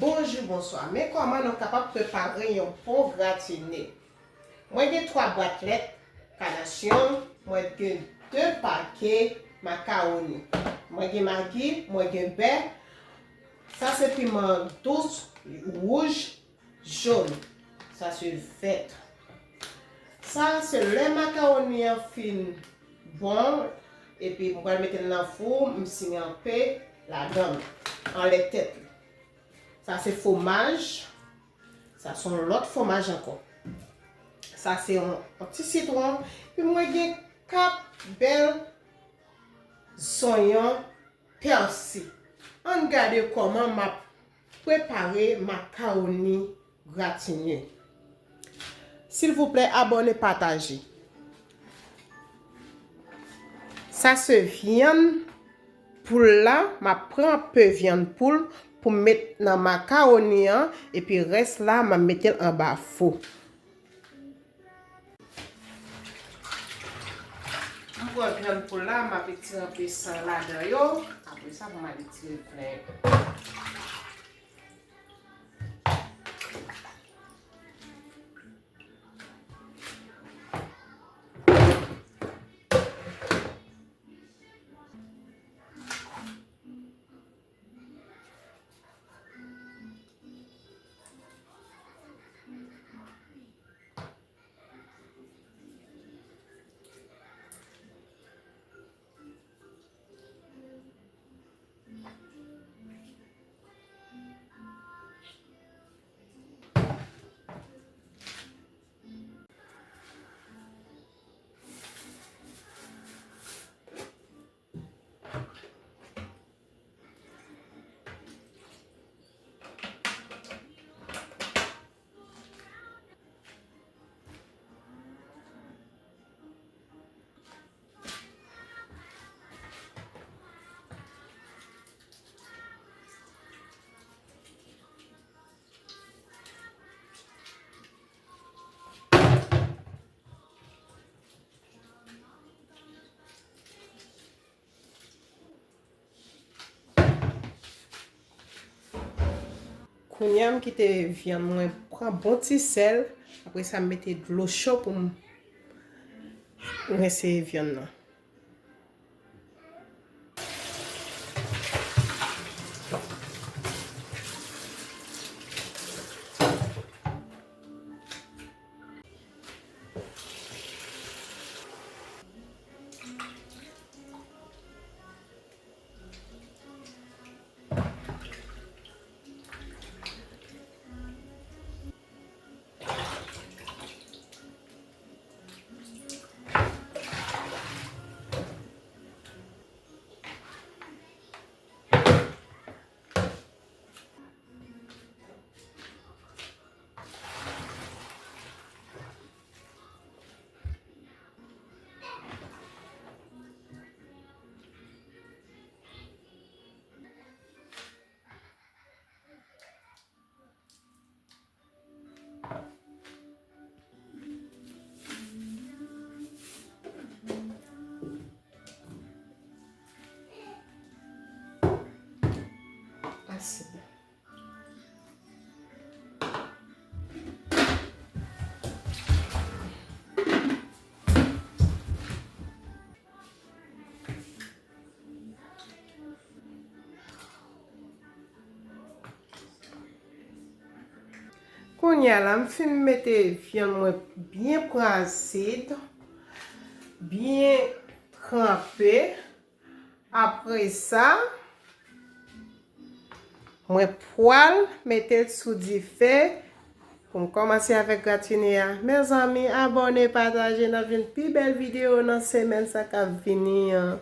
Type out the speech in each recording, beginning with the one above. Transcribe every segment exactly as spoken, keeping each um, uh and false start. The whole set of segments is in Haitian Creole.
Bonjou, bonswa. Men kòman nou kapab prepare yon bon gratine. Mwen gen twa bwat lèt kanasyon, mwen gen de pake makawoni. Mwen gen magi, mwen gen bè. Sa se piman dous, wouj, jòn. Sa se vèt. Sa se lè makawoni an fin bon, epi m pral mete l nan fou, m simen anpe ladan l, anlè tèt li. Sa se fwomaj. Sa se yon lòt fwomaj ankò. Sa se yon, yon ti sitwon. Epi mwen gen kat bèl zonyon pèsi. Ann gade kòman m ap prepare makawoni gratine. Silvouplè, abòne, pataje. Sa se vyann poul la, m ap pran anpe vyann poul pou m met nan makawoni an, epi rès la, m ap mete l anba fou. M pran vyann poul la, m ap etire anpe san ladan yo. Apre sa, pou m al etire flè. Kounye a, m kite vyann mwen pran bon ti sèl. Apre sa, m mete dlo cho pou m rense vyann nan. Ase bon. Kounye a la, m fin mete vyann mwen byen pran asid, byen tranpe. Apre sa, mwen pral mete l sou dife pou m kòmanse avèk gratine a. Mezanmi, abòne, pataje, n ap jwenn pi bèl videyo nan semèn sa k ap vini an.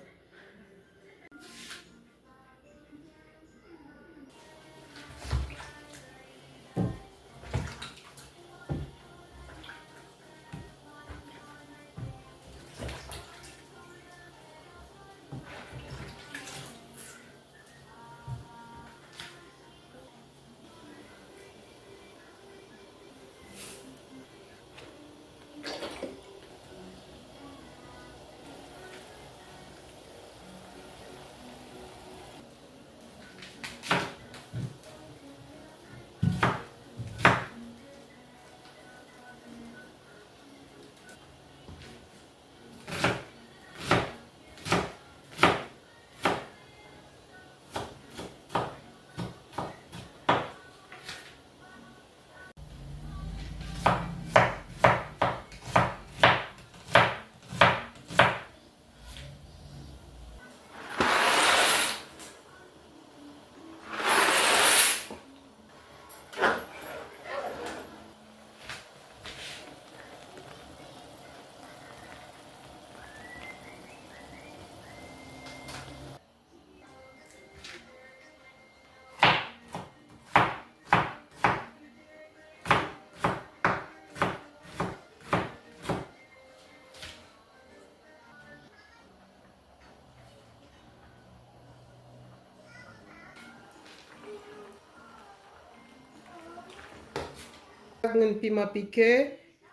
Grenn piman pike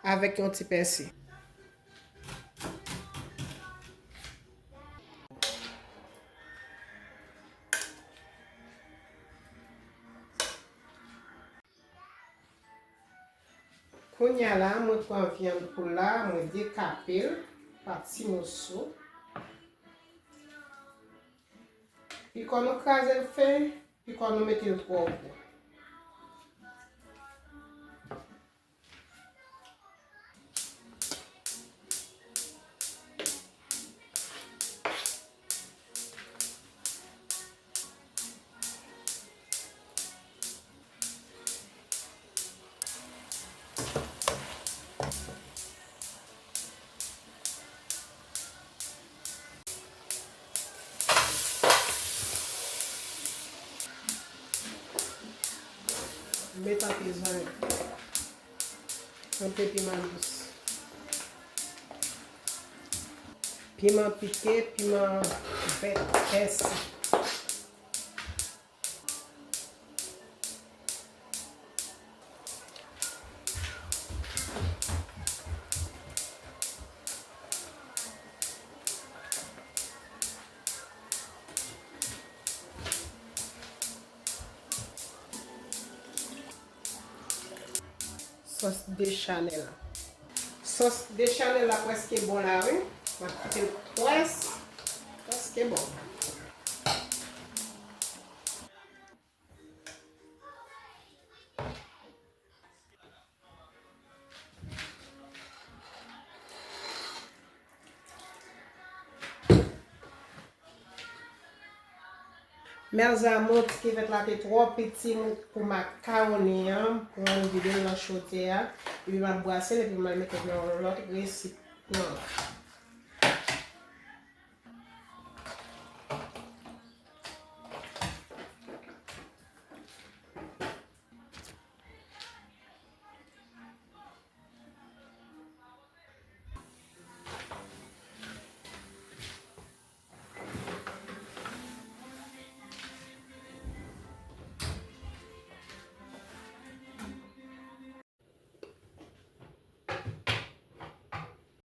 avèk yon ti pèsi. Kounye a la, mwen pran vyann poul la, mwen dekape l pa ti moso. Pi kon nou kraze l fen, pi kon nou mete l twò gwo. Met anpil zanmi. Anpil piman dous. Piman pike, piman vèt, pèsi. Sòs bechamèl. Sòs bechamèl la prèske bon la, wi. M ap kite l près, prèske bon. Mes amours, ti kivèt la te twò piti pou makawoni an, pou mwen vide l nan chodyè a, epi m ap brase l, epi m al mete l nan yon lòt resipyan.